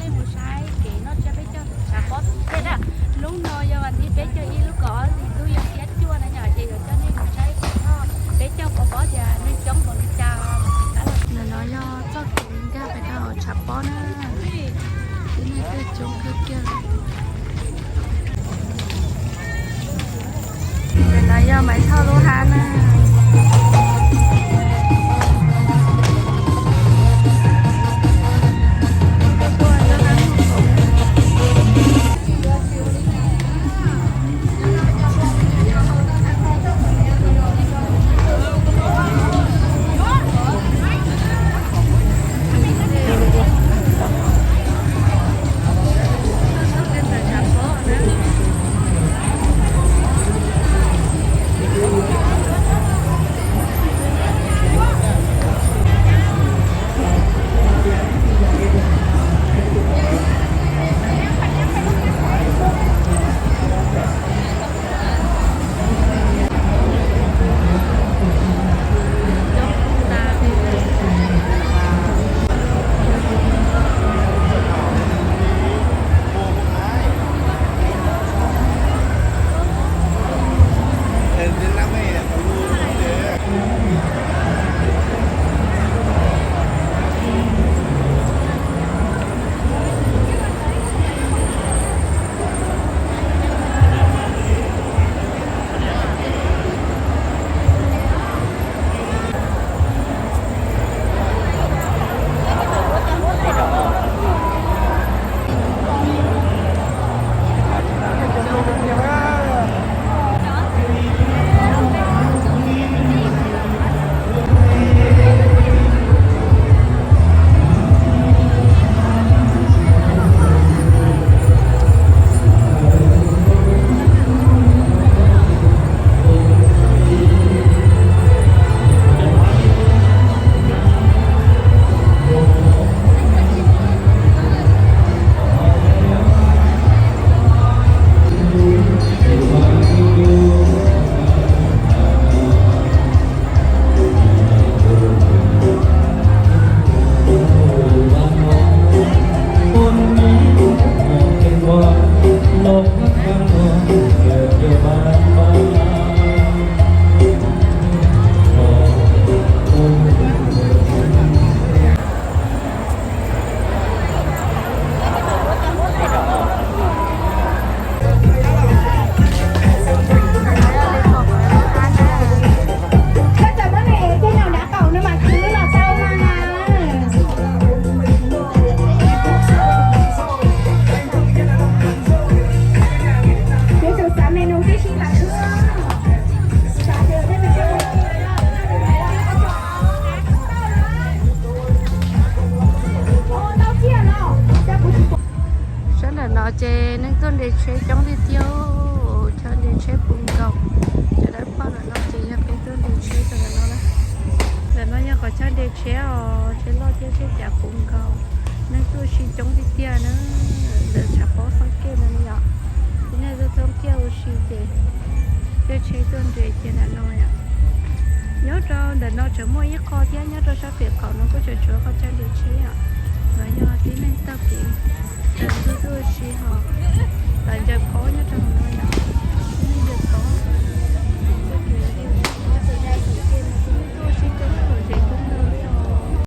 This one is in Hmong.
Nej mus saib kev noj tsiab peb caug tshav pob thiab na. Lub no yog vas thib peb caug ib lub kaum ob hlis ntuj yog xiab cuaj na yom, ces yuav coj nej mus saib kev noj peb caug pov pob tias neeg coob npaum li cas. Ntawm no yog txoj kev nkag pem rau hauv tshav pob na. Tib neeg tuaj coob kawg kiag. Ntawm no yog Maiv Thoj lub hab na. Koj cov muab me es tej no dav qaum no mas khwv los tau mas. Yuav tsum xav me nus tib si mas khwv. Sab nram no ces neeg tuaj nres tsheb coob tiag tiag, chaw nres tsheb puv nkaus. Cov dawb paug ntawm no ces yog peb tuaj nres tsheb rau ntawm no na. Ntawm no yog qhov chaw nres tsheb os, tsheb loj thiab tsheb cav puv nkaus. Neeg tuaj si coob tiag tiag na. Ntawm tshav pob Xab Kej no yom, tib neeg tuaj thoob tiaj ua si ces caij tsheb tuaj nres kiag ntawm no yom. Nyob rau ntawm no tseem muaj ib qho thiab, nyob rau sab pem qaum no kuj tseem tshuav qhov chaw nres tsheb yom. No yog tib neeg taug kev, tib neeg tuaj ua si ho los ncaws pob nyob rau no yom. Tib neeg ncaws pob.